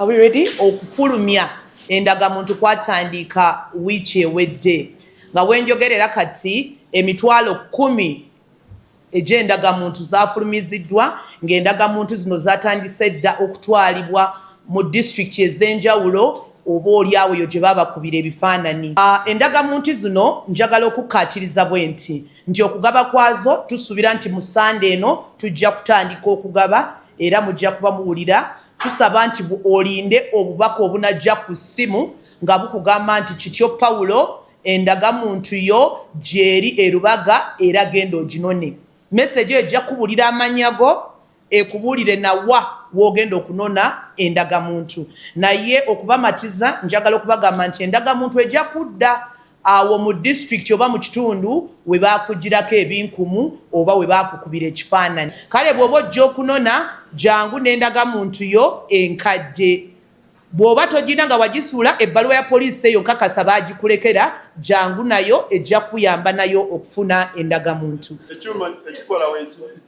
Are we ready? Okufulumya endagamuntu kwatandika wiiki ewedde. Nga wenjogerera kati, 100,000 egy'endagamuntu zafulumiziddwa, ng'endagamuntu zino zatandise dda okutwalibwa mu disitulikiti ez'enjawulo oba oliawo eyo gye babakubira ebifaananyi. Endagamuntu zino njagala okukkaatiriza bwe nti okugaba kwazo tusuubira nti mu Sande eno tujja kutandika okugaba, era mujja kuba muwulira. Tusaba nti olinde obubaka obunajja ku ssimu nga bukugamba nti, "Kityo Pawulo, endagamuntu yo gyeri erubaga, era genda oginone." Message ejja kubulira amannya go, ekubuulire nawa w'ogenda okunona endagamuntu. Naye okubamatiza, njagala okubagamba nti endagamuntu ejja kudda awo mu disitulikiti oba mu kitundu we bakugirako ebinkumu oba we bakukubira ekifaananyi. Kale bw'oba ojja okunona, jangu n'endagamuntu yo enkadde. Bw'oba togina nga wagisuula, ebbaluwa ya poliisi eyo nkakasa baagikulekera, jangu nayo, ejja kuyamba nayo okufuna endagamuntu. Ekyuma ekikola weekiri.